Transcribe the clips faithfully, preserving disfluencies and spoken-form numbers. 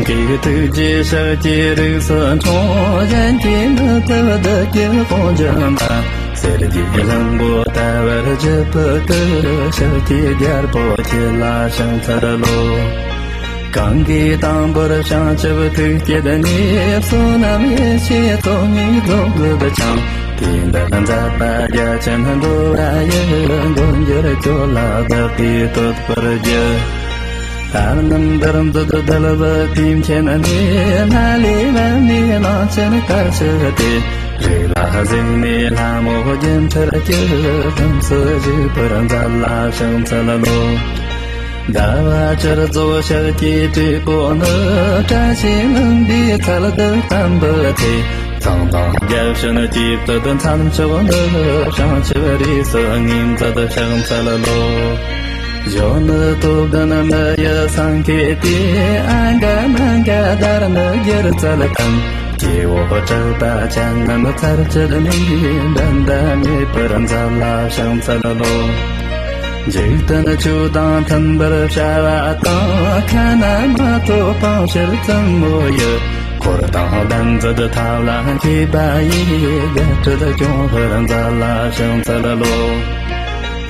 གི་ཐུགས་རྗེ་ཕྱག་གི་རིགས་སུ་འཁྲུངས། གཞན་གྱིས་མི་ཐུབ་བདུད་ཀྱི་དཔུང་འཇོམས་པ། གསེར་གྱི་ལྷུན་པོ་ལྟ་བུར་བརྗིད་པའི་སྐུ། ཞབས་ཀྱི་རྒྱལ་པོ་ཁྱེད་ལ་ཕྱག་འཚལ་ལོ། གང་གིས་དང་པོར་བྱང་ཆུབ་ཐུགས་བསྐྱེད་ནས། བསོད་ནམས་ཡེ་ཤེས་ཚོགས་གཉིས་རྫོགས་བགྲོད་ཀྱང་། དུས་འདིར་མཛད་པ་རྒྱ་ཆེན་འགྲོ་བ་ཡི། མགོན་གྱུར་ཁྱོད་ལ་བདག་གིས་བསྟོད་པར་བགྱི། ལྷ་རྣམས་འདིར་འདུད་དལ་བུ་དུས་མཁྱེན་ནས། མ་ལུས་པདྨའི་གླིང་ཆེན་དཀར་ཕྱིར་ཏེ། རིགས་ལ་གཟིགས་ནས་ལྷ་མོ་སྒྱུ་འཕྲུལ་གྱི། དམ་སྲི་བཞུགས་པར་མཛད་ལ་ཕྱག་འཚལ་ལོ། ཟླ་བ་བཅུར་རྫོགས་ཞག་གི་དྲེགས་པོ་ནི། བཀྲ་ཤིས་ལྷུན་པོའི་ཚལ་དུ་བསྟན་པའི་ཚེ། མཚན་དང་རྒྱབ་ཕྱིན་སྐྱེས་བུ་མཚམས་མཆོག་ནི། བྱང་ཆུབ་རིས་སུ་ངོས་འཛིན་ཕྱག་འཚལ་ལོ། གཞོན་ནུ་སྟོབས་ལྡན་མི་ཡི་སེང་གེ་སྟེ། ཨ་ག་མ་ག་དྷརྨ་སྒྱུ་རྩལ་དང་། སྐྱེ་བོ་གྲུབ་པ་ཅན་རྣམས་ཚར་གཅོད་ནས། འགྲན་ཟླ་མེད་པར་མཛད་ལ་ཕྱག་འཚལ་ལོ། འཇིག་རྟེན་ཆོས་དང་མཐུན་པར་བྱ་བ་དང་། ཁ་ན་མ་ཐོ་སྤང་ཕྱིར་བཙུན་མོ་ཡི། འཁོར་དང་ལྡན་མཛད་ཐབས་ལ་མཁས་པ་ཡིས། དགའ་བྲལ་སྐྱོང་བར་མཛད་ལ་ཕྱག་འཚལ་ལོ།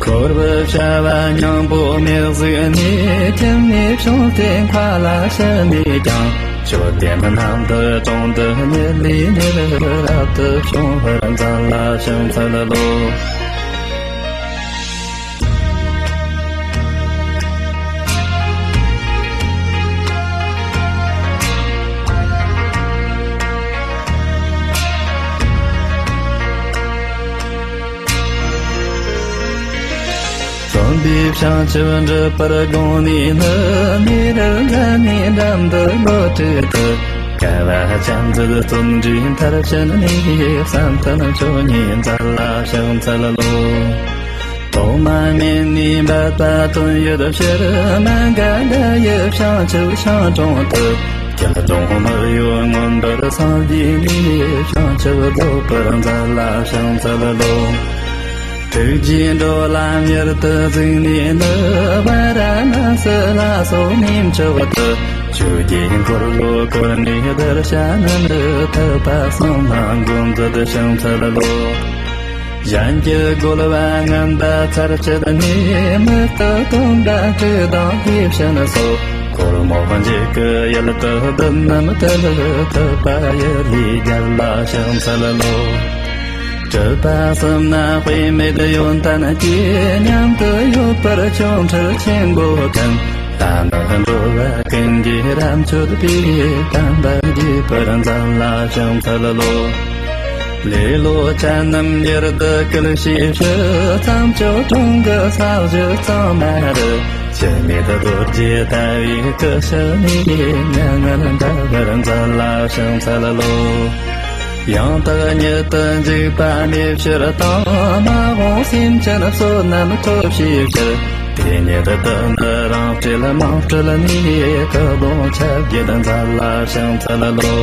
འཁོར་བའི་བྱ་བ་སྙིང་པོ་མེད་གཟིགས་ནས། ཁྱིམ་ནས་བྱུང་སྟེ་མཁའ་ལ་ཕྱིན་ནས་ཀྱང་། མཆོད་རྟེན་རྣམས་དང་དྲུང་དུ་ཉིད་ལས་ཉིད། རབ་ཏུ་བྱུང་བར་མཛད་ལ་ཕྱག་འཚལ་ལོ། བརྩོན་པས་བྱང་ཆུབ་འགྲུབ་པར་དགོངས་ནས་ནི། མི་རབས་འགའ་ནས་འགྲམ་དུ་བློ་གྲོས་ཏེ། དཀའ་བ་སྤྱད་མཛད་བརྩོན་འགྲུས་མཐར་ཕྱིན་ནས། བསམ་གཏན་མཆོག་བརྙེས་མཛད་ལ་ཕྱག་འཚལ་ལོ། ཐོག་མ་མེད་ནས་འབད་པ་དོན་ཡོད་ཕྱིར། མ་ག་དྷ་ཡི་བྱང་ཆུབ་ཤིང་དྲུང་དུ། སྐྱིལ་ཀྲུང་མི་གཡོ་མངོན་པར་སངས་རྒྱས་ནས། བྱང་ཆུབ་རྫོགས་པར་མཛད་ལ་ཕྱག་འཚལ་ལོ། ཐུགས་རྗེས་འགྲོ་ལ་མྱུར་དུ་གཟིགས་ནས་ནི། ཝཱ་ར་ཎཱ་སི་ལ་སོགས་གནས་མཆོག་ཏུ། ཆོས་ཀྱི་འཁོར་ལོ་བསྐོར་ནས་གདུལ་བྱ་རྣམས། ཐུབ་པ་གསུམ་ལ་མགོན་མཛད་ཕྱག་འཚལ་ལོ། གཞན་གྱི་རྒོལ་བ་ངན་པ་ཚར་གཅོད་ནས། མི་ལྟ་སྟོན་པ་སྤྲེའུ་དང་དེ་བཞིན་སོགས། སྒོར་མོ་འཇིགས་སྐུལ་ཡུལ་དུ་བདུད་རྣམས་ཏེ། ཐུབ་པ་ཡི་ལས་རྒྱལ་ལ་ཕྱག་འཚལ་ལོ། སྲིད་པ་གསུམ་ན་དཔེ་མེད་ཡོན་ཏན་གྱིས། མཉམ་དུ་ཡོད་པར་ཆོ་འཕྲུལ་ཆེན་པོ་ཀུན། ལྷ་ནི་འགྲོ་བ་ཀུན་གྱི་རབ་མཆོད་པའི། བསྟན་པ་རྒྱས་པར་མཛད་ལ་ཕྱག་འཚལ་ལོ། ལེ་ལོ་ཅན་རྣམས་ཡུལ་དུ་བསྐུལ་བྱའི་ཕྱིར། རྩྭ་མཆོག་གྲོང་གི་ས་གཞི་གཙང་མ་རུ། འཆི་མེད་རྡོ་རྗེ་ལྟ་བུའི་སྐུ་ཕྱག་ནས། མྱ་ངན་འདའ་བར་མཛད་ལ་ཕྱག་འཚལ་ལོ། ཡང་དག་ཉིད་དུ་འཇིགས་པ་མེད་ཕྱིར་དང་། མ་འོངས་སེམས་ཅན་བསོད་ནམས་ཐོབ་བྱའི་ཕྱིར། དེ་ཉིད་དུ་ནི་རང་སྤྲེལ་མང་སྤྲུལ་ནས། ཀུན་སློང་ཆ་བརྒྱད་མཛད་ལ་ཕྱག་འཚལ་ལོ།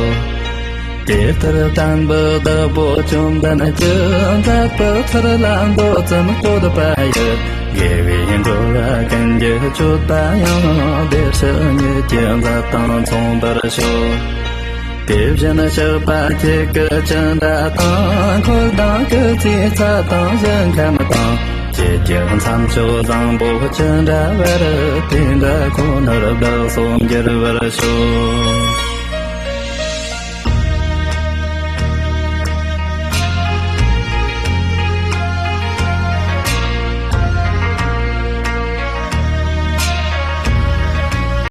དེ་ལྟར་བསྟན་པའི་བདག་པོ་བཅོམ་ལྡན་གྱིས། མཛད་པའི་ཚུལ་ལ་མདོ་ཙམ་བཀོད་པ་ཡི། དགེ་བའི་འགྲོ་བ་ཀུན་གྱི་སྤྱོད་པ་ཡང་། བདེར་གཤེགས་ཉིད་ཀྱི་མཛད་དང་མཚུངས་པར་ཤོག། དེ་བཞིན་གཤེགས་པ་ཁྱེད་ཀྱི་ཅི་འདྲ་དང་། འཁོར་དང་སྐུ་ཚེའི་ཚད་དང་ཞིང་ཁམས་དང་། ཁྱེད་ཀྱི་མཚམས་མཆོག་བཟང་པོ་ཅི་འདྲ་བར། དེ་འདྲ་ཁོ་ནར་བདག་སོགས་འགྱུར་བར་ཤོག།